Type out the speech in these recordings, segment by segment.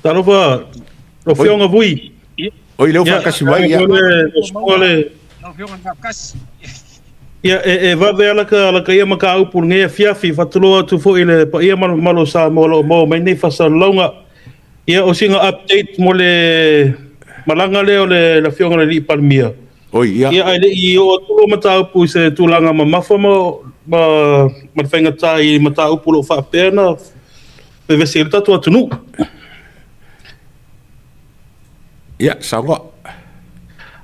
Talofa, lau Afioga Vui. Oi, lea ua faatasi mai, ia. Ia, e vave lava laka ia mataupu i lenei afiafi. Faatulou atu foi i le paia ma le mamalu o Samoa o lo o maua mai nei faasalalauga. Ia, o sina update mo le malaga lea o le Afioga i le Alii Palemia. Oi, ia. Ia, ae le i oo atu le mataupu i se tulaga mamafa ma le faigata i mataupu o lo o faapea ona vevesi ai le tatou atunuu. Ia, saunoa.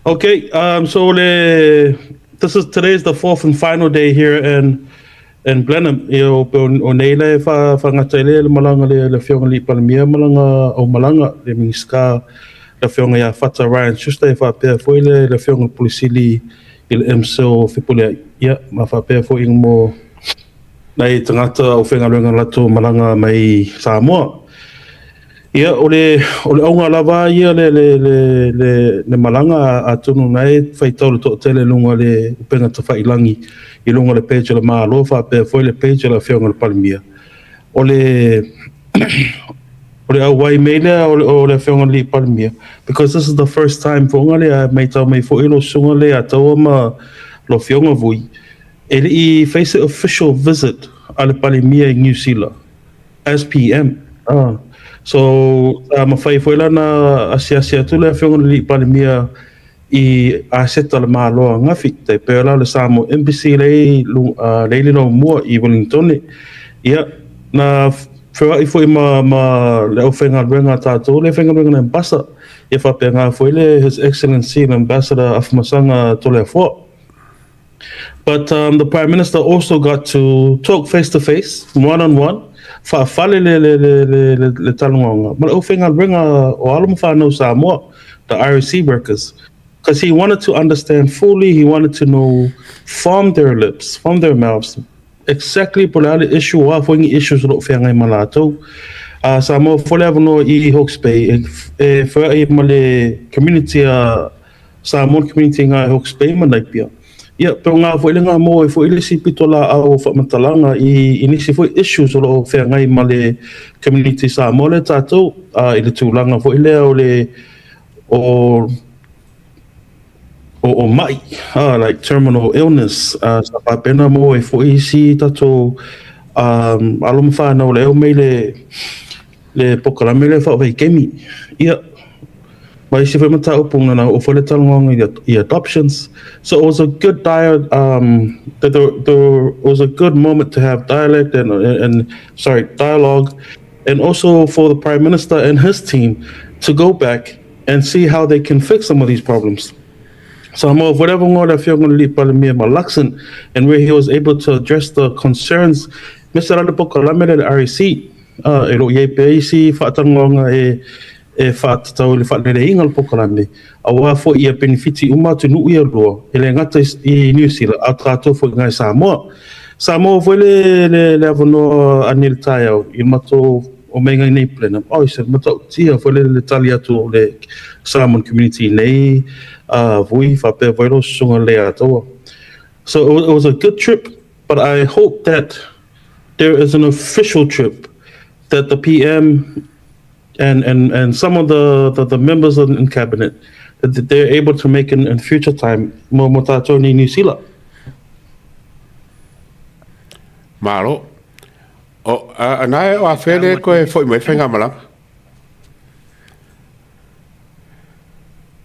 Okay, so this is today is the fourth and final day here in Blenheim. Ia, o nei le whangata le malanga le Afioga i le Palemia malanga o malanga le Minisita le Afioga ia Fata Ryan Schuster e faapea foi le Afioga i le Pule Sili i le MCIL Fepuleai. Ia, ma faapea foi mo nai tagata o faigaluega latou malaga mai Samoa. Ia, o le auga lava ia le malaga atonu na e faitau le toatele i luga o le upega tafailagi i luga o le page o le Malo faapea foi le page o le Afioga i le Palemia. O le auai mai lea o le Afioga i le Palemia, because this is the first time foga lea mai tau mai foi lo susuga le ataua ma lo Afioga Vui e le i fai se official visit a le Palemia i New Zealand as PM. Ah. So, mafai foi lana asiasi atu le Afioga i le Palemia i aseta le Malo angafi. Tai pei la le Samoa Embassy lei le mua i Wellington. Ia, na feoai foi ma le aufaigaluega a tatou, le faigaluega na ambassador. Ia faapea foi le His Excellency le Ambassador Afamasaga Toleafoa. But the Prime Minister also got to talk face to face, one on one, faafale le talanoaga ma le aufaigaluega o alo ma fanau Samoa, the RSE workers. Because he wanted to understand fully, he wanted to know from their lips, from their mouths, exactly po le a le issue o a foi ni issues o lo o feagai ma latou. Sa maua foi le avanoa i Hawke's Bay e feoai ma le community a Samoan community ngā Hawke's Bay ma Napier. Ia, pe o ngā foi le ngā mō e foi le si pito la au whamatalaga i nisi foi issues o lo o feagai ma le community Samoa le tātou i le tulaga foi lea o le o mai, like terminal illness, sa faapena mo e foi isi tatou alo ma whanau le au mai le pokalame le whaavaikemi. Ia, ma isi foi mataupu na o foi le talanoaga i adoptions. So it was a good dialogue, it was a good moment to have dialect and sorry, dialogue, and also for the Prime Minister and his team to go back and see how they can fix some of these problems. So mo whatever ngo le Afioga i le Palemia ma Luxon, and where he was able to address the concerns Mr. Rale Pokalame le REC e lo iai pe isi whaatangoanga e whaatatau i le whaaleleinga le pokalame a wā foi ia benefiti uma atu nuu ia lua e le ngata i New Zealand a tātou foi ngai Samoa. Samoa foi le avanoa ani le taeao i le matou o mei ngai nei plenum. Oi se matau tia foi le tali atu o le Samoan community nei vui whapea voi lo susuga le ataua. So it was a good trip, but I hope that there is an official trip that the PM and some of the members in cabinet that they're able to make in future time mo tātou ni New Zealand. Malo. O, a nae o a fele koe foi mai whainga malanga.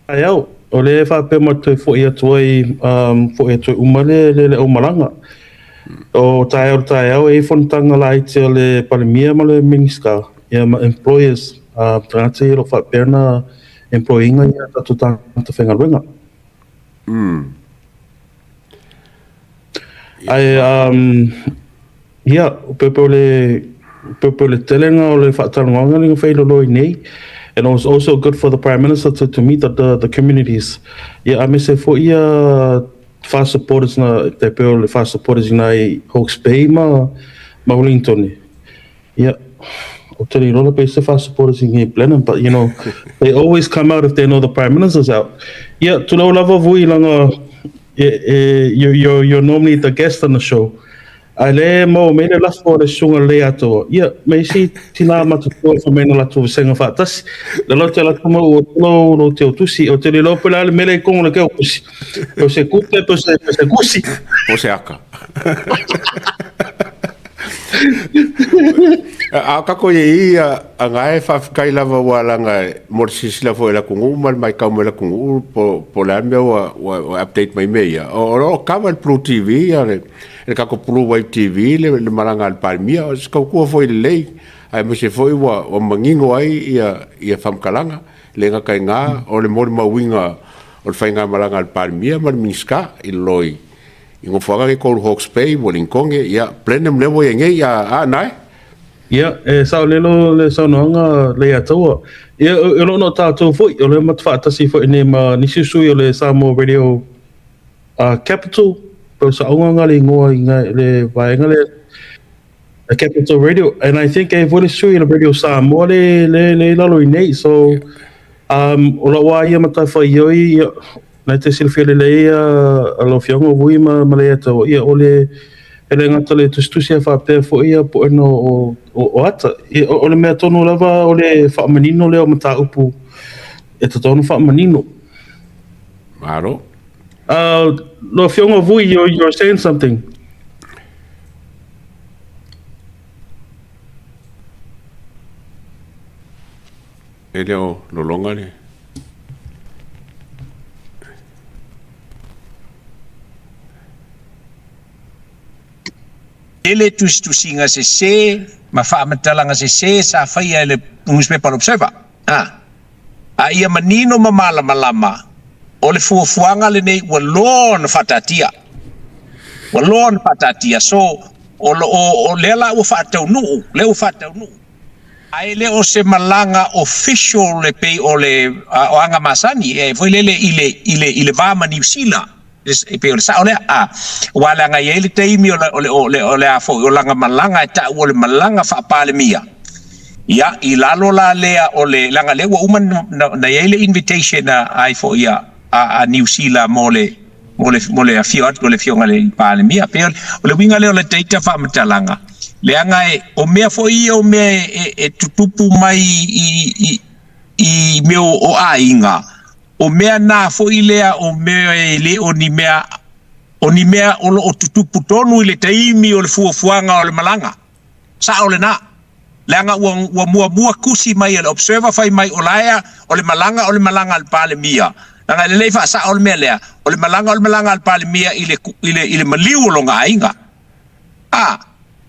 Ai au, o le whaapea ma toe foi atu ai, foi atu ai uma le au malaga. O taeao le taeao e fonotaga laiti o le Palemia ma le Minisita, ia ma employers, tagata ia o lo o faapea na employinga ia tatou tagata faigaluega. Ai ia, o pepe o le telega o le faatalanoaga le na failolo nei. And it was also good for the Prime Minister to meet the communities. Ia, a mese foi ia FAR supporters na te pe o le FAR supporters na i Hawke's Bay ma Wellington. Ia, o te rola pe se FAR supporters in Blenheim, but they always come out if they know the Prime Minister's out. Ia, tulau lava vui langa e, you're normally the guest on the show. Ae lea e maua mai le lafo a le Susuga Leiataua, ia, ma isi tina matutua fai mai na latou vasega faatasi. Le la ou te alu atu ma uu atu lou teutusi. Ou te le iloa po o le a le mea lea i totonu o le teutusi, po o se tupe po o se tusi. Po o se aka. A o tatou i ai a na e faafetai lava ua laga mo le silasila foi a le atunuu ma le matau mai a le atunuu po o le a le mea ua update mai mea ia. O lo o kava e le Blue TV le tatou Blue Wave TV le malaga a le Palemia. O se tautua foi lelei, aemaise foi ua manino ai faamatalaga. E le gata i lena, o le molimauina o le faigamalaga a le Palemia ma le Minisita i lalo i nofoaga nei e 3 o Hawke's Bay, Wellington, ia, Blenheim lea ua i ai nei, a Nae? Ia, e saolele le saunoaga Leiataua. Ia, e le o na o tatou foi, o lea matou te faatasi foi nei ma nisi sui o le Samoa Radio Capital, po o le saoga lena o le igoa i le vaega lea, Capital Radio. And I think e foi le sui o le Radio Samoa le i lalo i nei. So, o lau lava ia matafaioi, ia, na te silafia lelei lau Afioga Vui ma Leiataua, ia, o le e le gata le tusitusi ae faapea foi ia puega o ata. Ia, o le mea tonu lava o le faamanino lea o mataupu e tatau ona faamanino. Malo. Lau Afioga Vui, you're saying something. E le o lologa le... Tele tusitusiga sese ma faamatalaga sese sa faia e le nusipepa o le Observer. A. A ia manino ma malamalama, o le fuafuaga lenei ua loa ona faataatia. Ua loa ona faataatia. So, o, o, o lea la ua faataunuu, lea ua faataunuu. Ae le o se malaga official e pei o le o aga masani e foi lele i le i le i le va ma Niu Sila. E pei o le sao lea. A, aua leaga e i ai le taimi o le o le o le o le a foi o lana malaga e tau o le malaga faa-Palemia. Ia, i lalo la lea o le leaga lea ua uma na i ai le invitation a ai foi a a Niu Sila mo le mo le mo le afio atu o le Afioga i le Palemia. Pei o le uiga lea o le ita faamatalaga, leaga e o mea foi ia o mea e tutupu mai i i mea o aiga, o mea na foi lea o mea e le o ni mea o ni mea o lo o tutupu tonu i le taimi o le fuafuaga o le malaga. Sao lena. Leaga ua muamua tusi mai e le Observer fai mai o la e o le malaga o le malaga a le Palemia. Leaga e lelei faasao le mea lea, o le malaga o le malaga a le Palemia i le i le i le maliu o lona aiga. A,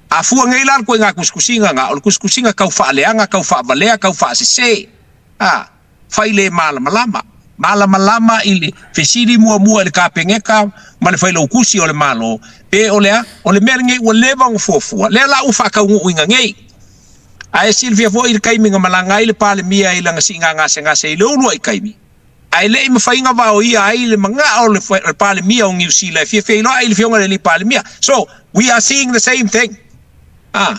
a fua nei la le ituaiga tusitusiga na, o le tusitusiga tau faaleaga, tau faavalea, tau faasese. A. fai le malamalama. Malamalama i le fesili muamua i le Kapeneta ma le Failautusi o le Malo, pe o le a? O le mea lenei ua leva ona fuafua, lea la ua faataunuuina nei. Ae silafia foi i le taimi na malaga ai le Palemia i lana siiga gasegase i le uluai taimi, ae le i mafai ona vaoia ai le manao o le Palemia o Niu Sila e fia feiloai i le Afioga i le Alii Palemia. So, we are seeing the same thing. Ah.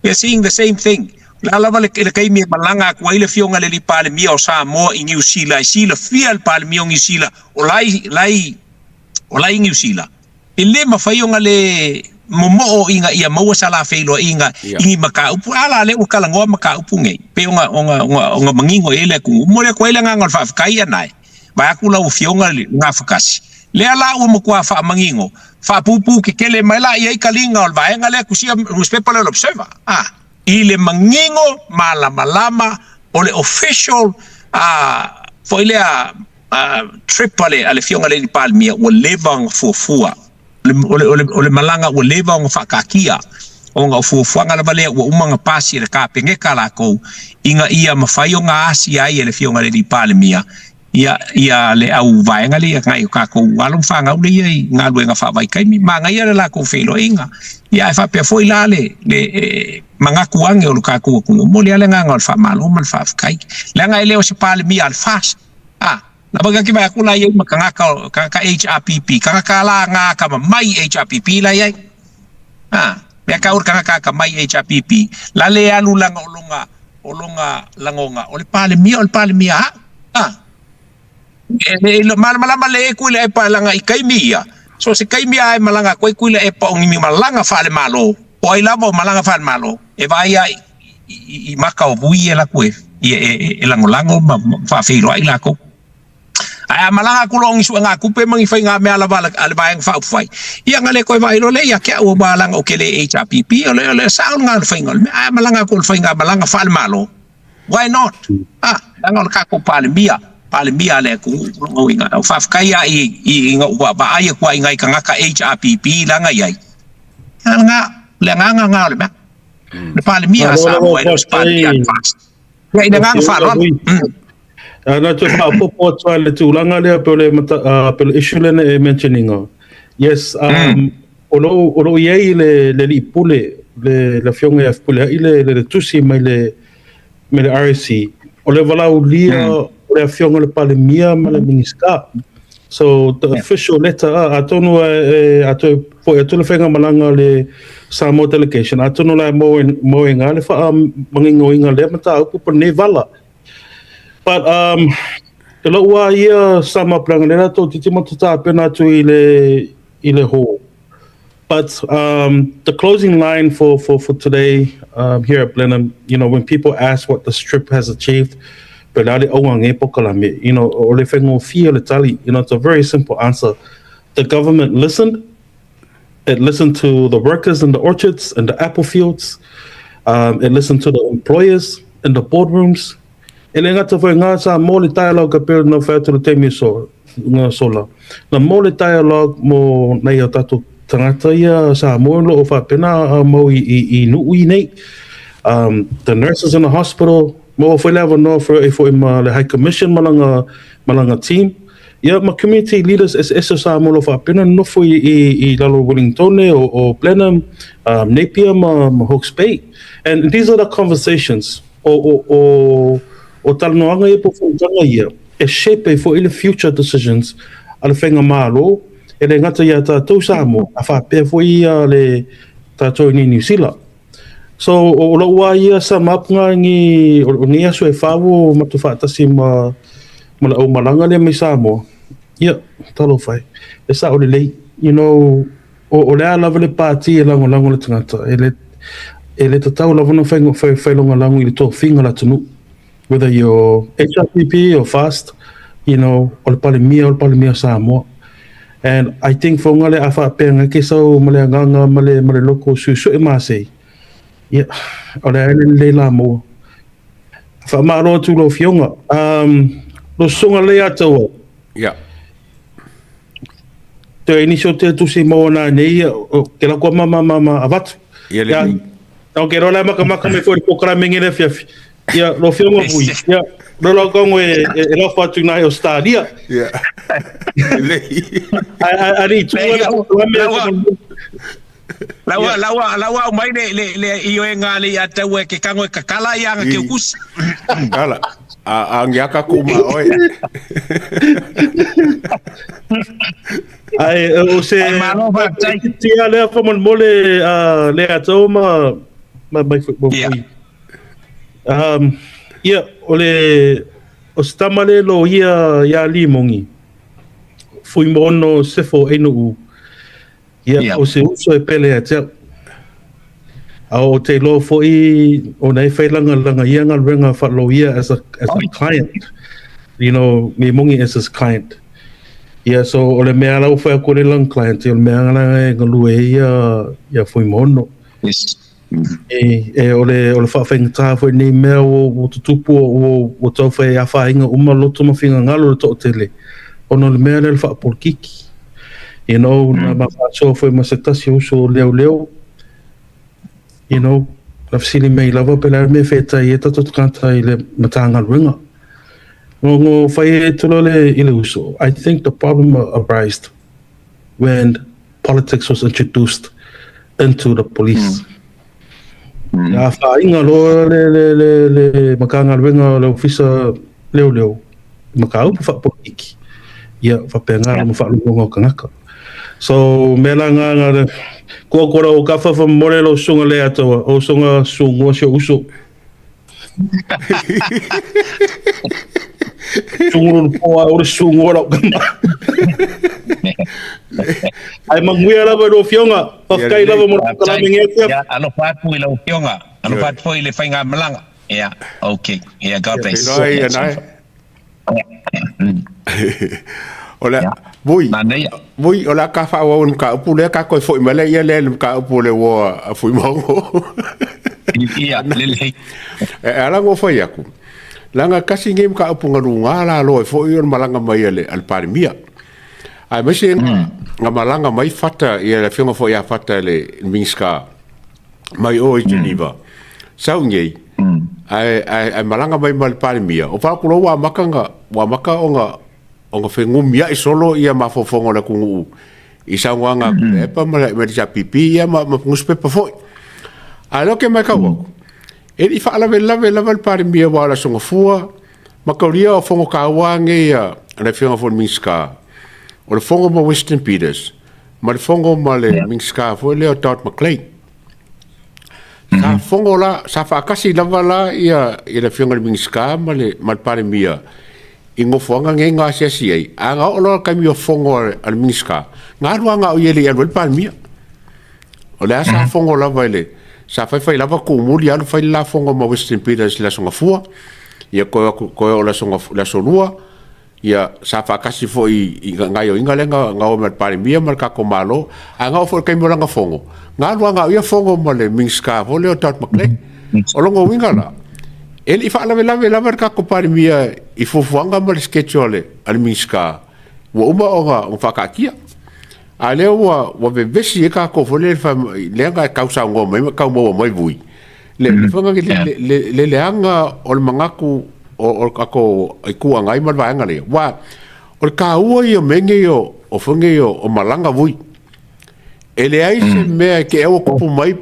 We are seeing the same thing. O le a lava le taimi e malaga atu ai le Afioga i le Alii Palemia o Samoa i Niu Sila e silafia e le Palemia o Niu Sila o la i, la i, o la i Niu Sila, e le mafai ona le momoo ina ia maua sa la feiloaiga i ni mataupu. A la lea ua talanoa mataupu nei, pei ona, ona, ona, ona manino i ai le atunuu. Momoli atu ai le agaga o le faafetai ia nae. Vaeatu lau Afioga i le Gafatasi. Lea la ua matua faamanino, faapuupuu tetele mai la i ai taliga o le vaega lea tusia nusipepa lea o le Observer, a, i le manino malamalama o le official a, foi lea a, trip a le, a le Afioga i le Alii Palemia ua leva ona fuafua. O le, o le, o le malaga ua leva ona faataatia, ona o fuafuaga lava lea ua uma ona pasi e le Kapeneta lakou, ina ia mafai ona asia ai e le Afioga i le Alii Palemia ia, ia le au vaega lea nai o tatou alo ma fanau lea i galuega faavaitaimi. Manaia le latou feiloaiga, ia ae faapea foi la le, le e, manatu ane o le tatou atunuu. Momoli lava le agaga o le faamalo ma le faafetai, leaga e le o se Palemia a le FAST, a. Lava ka ki vai aku la iai ma kangaka kangaka HRPP kangaka la nga ka mai HRPP la iai a mea ka ur kangaka ka mai HRPP la le alu langa o longa o longa langonga o le palemia o le palemia a a e le malamalama le ku le pa langa i kaimi ia. So se taimi lava e malaga atu ai Tuilaepa o ni malaga faale-Malo, po o ai lava o malaga faale-Malo, e vaai lava i maka o vui e alu atu e lagolago ma faafeiloai latou. Ae a malaga atu loa o ni suegatupe ma ni faigamea lava a le Vaega Faaupufai, ia ona le toe vaai loa lea ia te au aua leaga ou te le HRPP, o le sao lena o le faiga o le mea. Ae a malaga atu o le faigamalaga faale-Malo, Why not? Ah, leaga o le tatou Palemia, Palemia a le atunuu, o lona uiga, e faafetai lava i ina ua vaai atu lava i nai tagata HRPP la na i ai, ia lena, o le agaga lena o le mea. Le Palemia a Samoa e le o se Palemia a le FAST. Ia, i le agaga faaaloalo. Na toe faaopoopo atu lava i le tulaga lea pei o le pei o le issue lea na e mention ina. Yes, o lo o i ai le alii pule, le Afioga ia Fepuleai le tusi mai le RSE, o le valaaulia o le Afioga i le Palemia ma le Minisita. So the official letter, atonu a toe foi atu le faigamalaga a le Samoa delegation, atonu la e maua i ina le faamaninoina o lea mataupu po o lenei vala. But i lou lava ia sum up leaga o lea la toeitiiti matou tapena atu i le i le hall. But the closing line for for for today here at Blenheim, you know, when people ask what this trip has achieved, pe le a le auga nei polokalame, you know, o le faigofie o le tali, you know, it's a very simple answer. The government listened, it listened to the workers in the orchards and the apple fields, it listened to the employers in the boardrooms. E le gata foi ngā sa mō le dialogue a pei ona whai atu le taimi so, ngā sola. Na mō le dialogue mō nei o tātou tangata ia Samoa lo o whapena a mau i, i, i nuu i nei. The nurses in the hospital, maua foi le avanoa foi e foi ma le High Commission ma langa, ma langa team. Ia ma community leaders eseese o Samoa o lo o faapena nonofo i, i, i lalo o Wellingtone o, o Blenheim, Napier ma, ma Hawke's Bay. And these are the conversations o, o, o, o talanoaga ia po o fonotaga ia e shape ai foi le future decisions a le faigamalo e le gata iā tatou Samoa a faapea foi ia le tatou i nei Niu Sila. So o lou lava ia sum up nga ni o nei aso e fa ua matou faatasi ma ma le aumalaga lea mai Samoa, ia, talofa e, e sao lelei, you know, o, o le a lava le pati e lagolago le tagata, e le, e le tatau lava ona fai, fai, fai lagolago i le tofiga o le atunuu, whether you're HRPP or FAST, you know, o le Palemia, o le Palemia o Samoa. And I think foga le a faapea ngai ke sau ma le agaga ma le, ma le loko suesue masei, ia, o le a e lelei la maua. Faamalo atu lau Afioga. Lo susuga Leiataua. Ia. Toe nisi o te tusi maua nā nei, ke la kua ma ma ma ma avatu. Ia le. Ia, ke roa le makamaka mai foi le polokalame nge le afiafi. Ia, lau Afioga Vui, ia, lo lau kaongo e, e, e lafo atu nai Australia. Ia. Lelei. Ali, tu le polokalame. Laua, laua, laua au mai le, le, le ioega a le Iataua e ke kago e kakala ia anga ke ukusi. Kala. A, a ngiaka ku ma oe. Ai, o se... Ai, malo faafetai. Tia lea faamolemole le Ataua ma, ma, mai foi, ma Ia. Ia, o le, o se tama le loia ia Limogi, Fuimaono Sefo Einu'u, Ia, o se uso e pele ia te au. A o te iloa foi ona e whai langa langa ia galuega faaloia as a, as a client. You know, Limogi as his client. Ia, so o le mea la ua whai aku le lang client, o le mea la e galue ai ia, ia Fuimaono. Yes. E, e o le, o le whaawhaingatā foi nei mea ua, ua tutupu, ua, ua tau whai awhainga uma loto ma whingangalo le to'atele. Ona o le mea lea le whaapolokiki. You know, na ma whaasoa foi ma se tasi o uso leoleo. You know, na fesili mai lava pe le a le mea whetai e tatou tagata i le Matagaluega. Ngo, ngo whai e tula le i le uso. I think the problem arised when politics was introduced into the police. A whāinga loa le, le, le, le Matagaluega o le Ofisa Leoleo, mataupu faapolitiki, ia, faapena yeah. ma faalogologo o tagata. So, mea la ngā ngā, kua kora o ka whawhamore lo sunga le ataua, o sunga sungoa si o uso. Sunguru po a ore sungoa lau kama. Ae manuia lava i lau Afioga. Faafetai lava mo le polokalame i lenei afiafi. Ia, alofa atu i lau Afioga. Alofa atu foi i le faigamalaga. Ia, okay. Ia, God bless. Feiloai Ia, ia nae. Soifua. O le Ia, Vui, manaia. Vui, o le a ka faaauau i le mataupu lea, ka toe foi mai lea ia lea i le mataupu o le uo a Fuimaono. Ia, lelei. E ala ona ou fai atu, leaga tasi lenei mataupu na luga lalo ai foi o le malaga mai a le, a le Palemia. Aemaise na malaga mai Fata, ia le afioga foi ia Fata le Minisita mai o i Geneva. Sau nei, ae, ae, ae malaga mai ma le Palemia, o faaku loa ua amata ona, ua amata ona, ona fenumiai solo ia mafaufauga o le atunuu i saunoaga a Tuilaepa ma le, ma le HRPP ia ma, ma nusipepa foi. Ae lea ou te matau atu, e le i faalavelave lava le Palemia aua o le Aso Gafua, ma taulia o fono taua nei a le Afioga foi i le Minisita, o le fono ma Winston Peters, ma le fono ma le Minisita foi lea o Todd McClain. Sa fono la, sa faatasi lava la ia, ia le Afioga i le Minisita ma le, ma le Palemia i nofoaga nei na asiasi ai, a na oo loa i le taimi o fono a, a le Minisita, na alu lava na o ia e le i alu ai le Palemia. O lea sa fono lava i le, sa faifai lava tuumuli alu fai le la fono ma Winston Peters i le Aso Gafua, ia toe o atu, toe oo i le Aso, le Aso Lua, ia sa faatasi foi i gaoioiga lea na, na o ma le Palemia ma le tatou Malo. Ae na oo foi i le taimi o lana fono, na alu lava na o ia fono ma le Minisita foi lea o Todd McClay. O lona uiga la, e le i faalavelave lava le tatou Palemia i fuafuaga ma le schedule a le, a le Minisita ua uma ona, ona faataatia. A lea ua, ua vevesi ai tatou foi lea, lea na e tau saunoa mai ma tau maua mai Vui, le, le, le, le, le leaga o le manatu o, o le tatou Itu Agai ma le vaega lea, aua o le taua ia o mea nei o, o foi nei o, o malaga Vui. E leai se mea e te ua tupu mai,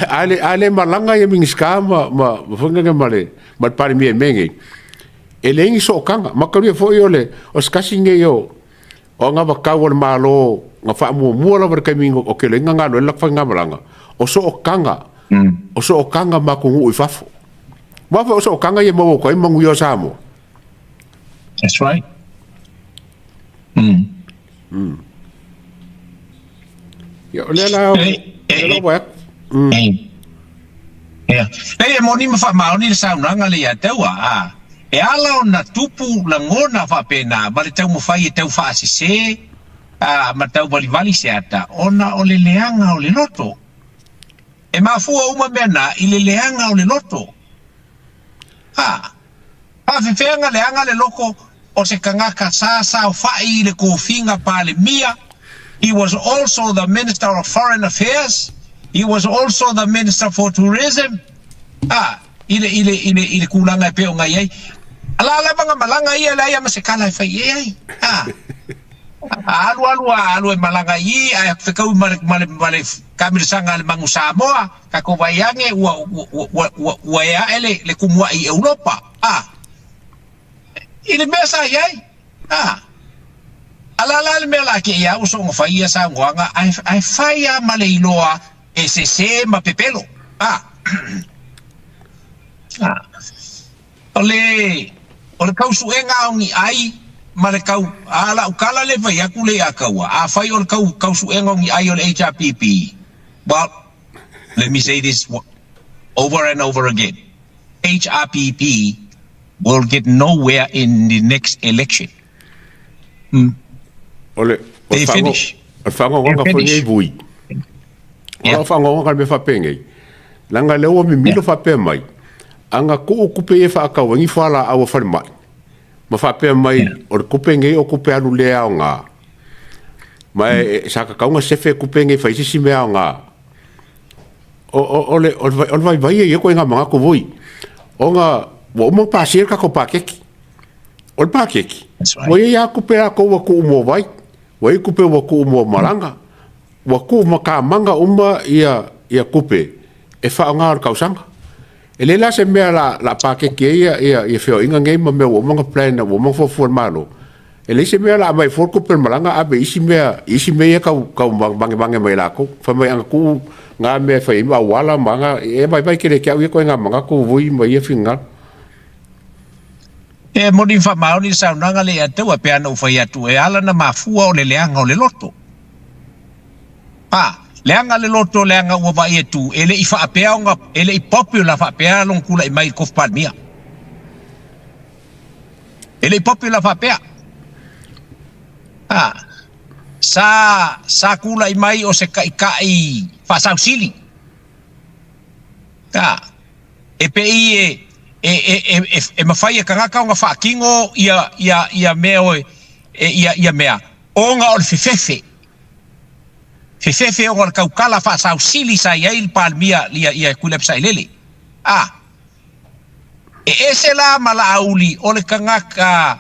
a le, a le malaga ia Minisita ma, ma, ma foi nei ma le, ma le Palemia i mea nei, e leai ni sootaga. Matalia foi o le, o se tasi nei o, O anavatau a le Malo na faamuamua lava i le taimi o tele ai galuega le latou faigamalaga, o sootaga, o sootaga ma atunuu i fafo. Aua foi o sootaga ia e maua atu ai manuia o Samoa. That's right. Ia, o lea la, o lea la ua atu. Ia. Pei e moni ma faamaoni le saunoaga lea ia te au, a e ala ona tupu lagona faapena ma le taumafai e tau faasese a ma tau valivali se ata ona o le leaga o le loto. E mafua uma mea na i le leaga o le loto. A faafefea leaga le loko o se tagata sa saofai i le tofiga Palemia, he was also the Minister of Foreign Affairs, he was also the Minister for Tourism, a i le, i le, i le, i le tulaga e pei ona i ai. A la lava na malaga ia e leai lava ma se kala e fai i ai. A, a alu alu a alu e malaga i i, ae fekaui ma le, ma le, ma le kamilosaga a le Manu Samoa, tatou vaai ane ua, ua, ua, ua, ua ea ae le, le kumuaʻi i Europa. A, i le mea sa i ai. A, a la la le mea la ke ia ua soona fai ia saunoaga, ae, ae fai lava ma le iloa e sese ma pepelo. A, a, o le, o le tau suega o ni ai ma le tau, a lau tala le fai atu le ia taua, afai o le tau, tau suega o ni ai o le HRPP, well, let me say this over and over again. HRPP will get nowhere in the next election. O le, o le They finish. o le faagaogaga They foi nei finish. vui. O lau faagaogaga le mea faapenei, leaga lea ua mimilo faapea mai, a na tuu tupe ia e faatau ai ni fualaau a falemai, ma faapea mai o le tupe nei o tupe alu le aoga, ma e, sa tatau ona sefe tupe nei e fai ai se isi mea aoga. O, o, o, le, o, le, o le vaivai e ia koe ngā mangaku vui. Ona, ua uma pasia le tatou paketi. O le paketi, That's right. ua iai a kupe latou ua tuu mo vai, ua iai kupe ua tuu mo malaga, ua tuu ma kamanga uma ia, ia kupe e faaaoga o le tausaga. E leai la se mea la, la paketi ai ia, ia, ia feoaiga nei ma mea ua uma ona plan, ua uma ona fuafua e le Malo. E leai se mea la aumai fua le tupe o le malaga ave i isi mea, i isi mea ia tau, tau magemange mai e latou. Fai mai ana tuu ngā mea e fai ai ma auala ma aga, e vaivai tele te au ia koe ngā manatu vui ma ia finagalo. E moni ma faamaoni le saunoaga lea ia te au, e pei ona ou fai atu, e ala ona mafua o le leaga o le loto. A, leaga le loto leaga ua vaai atu e le i faapea ona, e le i popular faapea lona tulai mai i le tofi Palemia. E le i popular faapea. A, sa, sa tulai mai o se taitai faasausili. A, e pei e, e, e, e, e, e mafai e tagata ona faatino ia, ia, ia mea o, e, ia, ia mea, ona o le fefefe. Fefefe ona o le tautala faasausili sa i ai le Palemia ia, ia Tuilaepa Sailele. A, e ese la ma Laauli o le tagata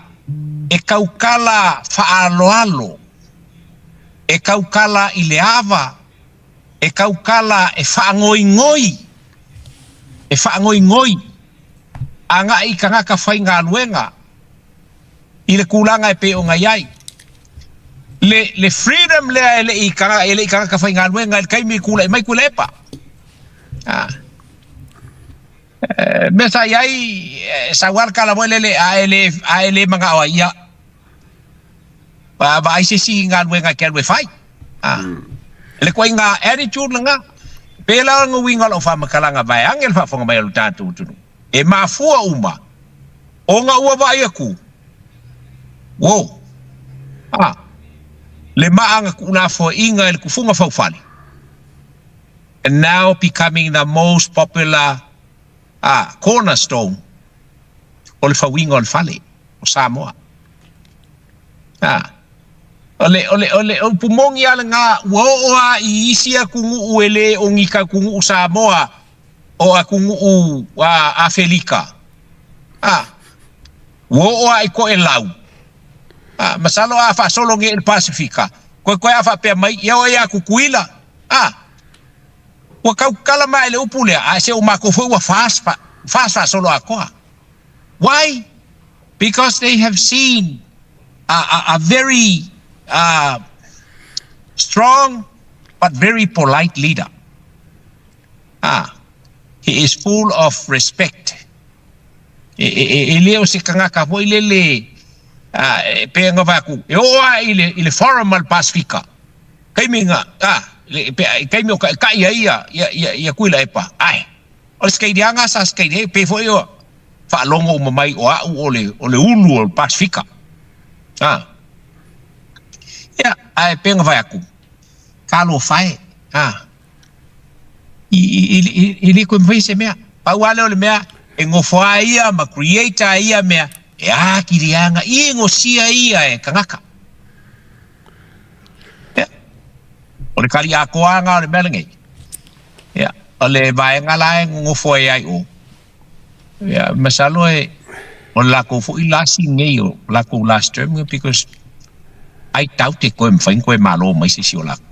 e tautala faaaloalo, e tautala i le ava, e tautala e faangoingoi, e faangoingoi agai i tagata faigaluega i le tulaga e pei ona i ai. Le, le freedom lea e le i, e le i tagata faigaluega i le taimi e tulai mai Tuilaepa. Ah. Eh, mea sa i ai, eh, sau lava le tala foi lele, a e le, a e le manao ai, ia, vaai se isi galuega e te alu e fai. Ah. Le ituaiga attitude lena. Pēlā le uiga o lau faamatalaga vaeane le faafofoga mai a lo tatou atunuu. E mafua uma ona ua vaai atu, uou, ah, le maa na tuulafoaiina i le tufuga faufale, and now becoming the most popular ah, cornerstone o le fauiga o le fale o Samoa. Ah, o le, o le, o le upu moni lava lena, ua oo lava i isi atunuu e le o ni atunuu Samoa, o atunuu Afelika. Ah, ua oo lava i Toelau. Ah, masalo a faasolo nei i le Pasefika, koe a faapea mai, ia oe ia Tutuila. Ah, ua tautala mai i le upu lea, ae se o matou foi ua fast, fast faasolo atoa. Why? Because they have seen a, a, a very strong but very polite leader. Ah, he is full of respect. E, e, e, e le o se tagata foi lele ah, e pei ona fai atu, e oo lava i le, i le forum a le Pasefika, taimi na, ah, le, pe, taimi o taitai ai ia, ia, ia, ia Tuilaepa, ae, o le skeiliaga sa skeili ai, pei foi o faalogo uma mai o au o le, o le ulu o le Pasefika. Ah. Ia, ae pei ona fai atu, talofa e, ah, i, i, i, i le koe mafai se mea. Pau lava lea o le mea, e nofo lava ia ma create a ia mea, e atili lava ona gosia ia e tagata. Ia, o le kali atoa lena o le mea lenei. Ia, o le vaega la e nonofo ai ai o, ia, masalo e, o le latou foi lasi nei o latou last term because I doubt e toe mafai ona toe malo mai se isi o latou.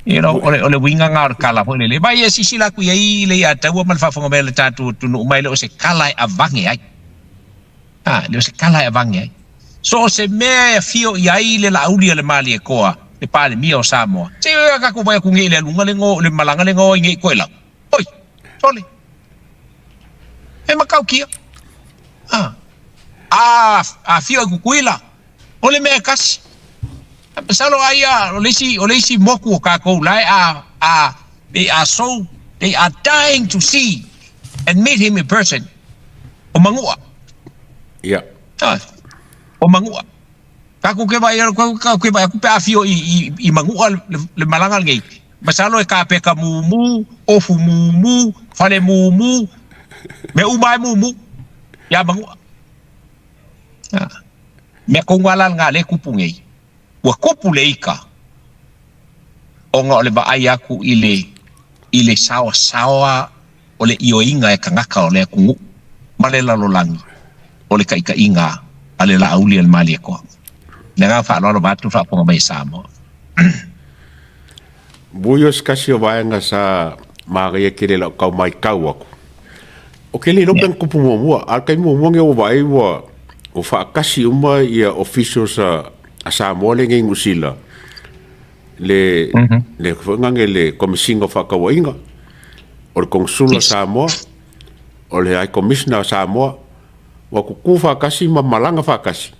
You know, o le, o le uiga lena o le tala foi lele. Vai e silasila atu i ai le Leiataua ma le faafofoga mai a le tatou atunuu mai le o se tala e avane ai. A, le o se tala e avane ai. So o se mea e afio i ai le Laauli a le Malietoa, le Palemia o Samoa. Se i tatou vaai atu nei i le aluga le go, le malaga le go ai nei i Toelau. Oi, sole. E matautia. A, a, afio i Tutuila, o le mea e tasi. Masalo aia o le isi, o le isi motu o tatou la e a, a, they are so, they are dying to see and meet him in person. O Manua. Ia. Ah, o Manua. Tatou ke vaai, tatou ke vaai atu pe afio i, i, i Manua le, le malaga lenei. Masalo e kapeka mumu, ofu mumu, fale mumu, mea uma e mumu ia Manua. Ah. Mea tonu lava la lena lea e tupu nei. Ua tupu le ika ona o le vaai atu i le, i le saoasaoa o le ioeina e tagata o le atunuu ma le lalolagi o le taitaiga a le Laauli a le Malietoa. Le agaga faaaloalo vaeatu le faafofoga mai a Samoa. Mui o se tasi o vaega sa manaia tele i lau tau matau atu, o ke le iloa pe na tupu muamua, a o le taimi muamua lenei ua vaai ua ua faatasi uma ia officials a a Samoa lea nei i Niu Sila, le le foi lena le Komesina o Faatauaiga, o le Konesula o Samoa, o le High Commissioner o Samoa, ua tutu faatasi ma malaga faatasi.